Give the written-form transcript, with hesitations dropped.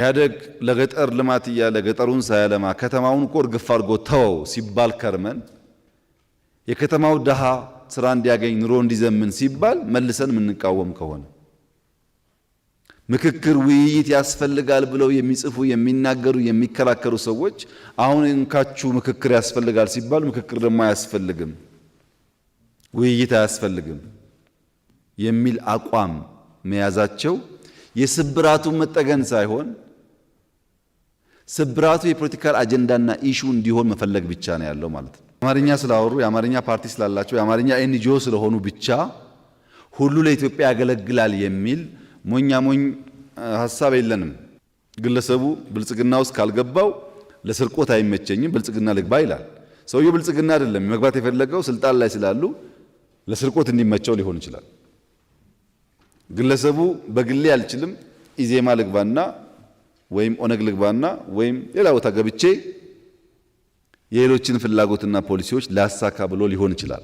ኢህአዴግ ለገጠር ልማት እያለ ገጠሩን ሳያለማ ከተማውን እኮ እርግፍ አድርጎ ተወው ሲባል ከርመን፣ የከተማው ድሃ ስራ እንዲያገኝ፣ ኑሮ እንዲዘምን ሲባል መልሰን የምንቃወም ከሆነ፣ ምክክር ውይይት ያስፈልጋል ብለው የሚጽፉ፣ የሚናገሩ፣ የሚከራከሩ ሰዎች አሁን እንካችሁ ምክክር ያስፈልጋል ሲባል ምክክር ደግሞ አያስፈልግም፣ ውይይት አያስፈልግም የሚል አቋም መያዛቸው የስብራቱን መጠገን ሳይሆን ስብራቱ የ political አጀንዳና issue እንዲሆን መፈለግ ብቻ ነው ያለው ማለት ነው። አማርኛ ስላወሩ፣ የአማርኛ ፓርቲ ስላላቸው፣ የአማርኛ NGO ስለሆኑ ብቻ ሁሉ ለኢትዮጵያ ያገለግላል የሚል ሞኛ ሞኝ ሀሳብ የለንም። ግለሰቡ ብልጽግና ውስጥ ካልገባው ለስርቆት አይመቸኝም፣ ብልጽግና ልግባ ይላል። ሰውየው ብልጽግና አይደለም መግባት የፈለገው፣ ስልጣን ላይ ስላሉ ለስርቆት እንዲመቸው ሊሆን ይችላል። ግለሰቡ በግሌ አልችልም፣ ኢዜማ ልግባና ወይም ኦነግ ልግባና ወይም ሌላ ቦታ ገብቼ የሌሎችን ፍላጎትና ፖሊሲዎች ላሳካ ብሎ ሊሆን ይችላል።